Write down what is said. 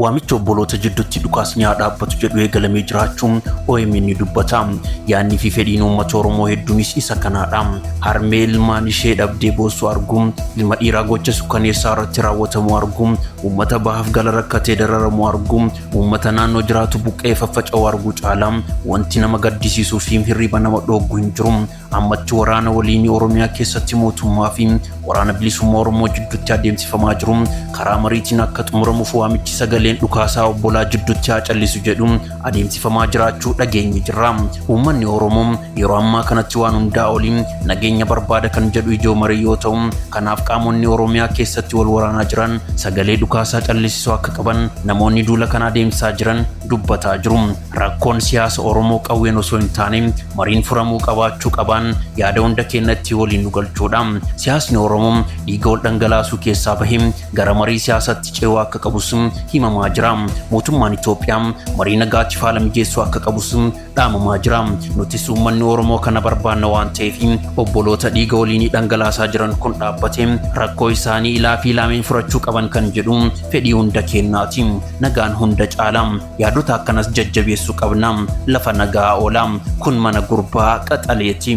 Waamicha obboloota jidduutti dhukaasni haa dhaabbatu jedhu eegalamee jiraachuu OMN dubbata. Yaadni fi fedhiin uummata Oromoo hedduunis isa kanaadha. Harmee ilmaan ishee dhabdee boossu arguu, ilma dhiiraa gocha sukkaneessaa irratti raawwatamu arguu, uummata bahaaf gala rakkatee dararamu arguu, uummata naannoo jiraatu buqqee faffaca'u arguu caalaa wanti nama gaddisiisuu fi hirriba nama dhooggu hin jiru. Ammatti waraana waliinii Oromiyaa keessatti mootummaa fi waraana bilisummaa Oromoo jidduutti adeemsifamaa jiru karaa mariitiin akka xumuramuuf waamichi sagaleen dhukaasaa obbolaa jidduutti haa callisu jedhu adeemsifamaa jiraachuu dhageenye jirra. Uummanni Oromoo yeroo ammaa kanatti waan hundaa olii nageenya barbaada kan jedhu ijoo marii yoo ta'u, kanaaf qaamonni Oromiyaa keessatti wal waraanaa jiran sagalee dhukaasaa callisisuu akka qaban namoonni duula kana adeemsisaa jiran dubbataa jiru. Rakkoon siyaasa Oromoo qawween osoo hin taane mariin furamuu qabaachuu qabaan yaada hunda keenyatti waliin nu galchuudha. Siyaasni Oromoo dhiiga wal dhangalaasuu keessaa bahee gara marii siyaasatti ce'uu akka qabus himamaa jira. Mootummaan Itoophiyaa marii nagaatiif haala mijeessuu akka qabus dhaamamaa jira. Nutis uummanni Oromoo kana barbaanna waan ta'eef obboloota dhiiga waliinii dhangalaasaa jiran kun dhaabbatee rakkoo isaanii ilaa fi ilaameen furachuu qaban kan jedhu fedhii hunda keenyaati. Nagaan hunda caala. Yaadota akkanas jajjabeessuu qabna. Lafa nagaa oola. Kun mana gurbaa qaxaleeti.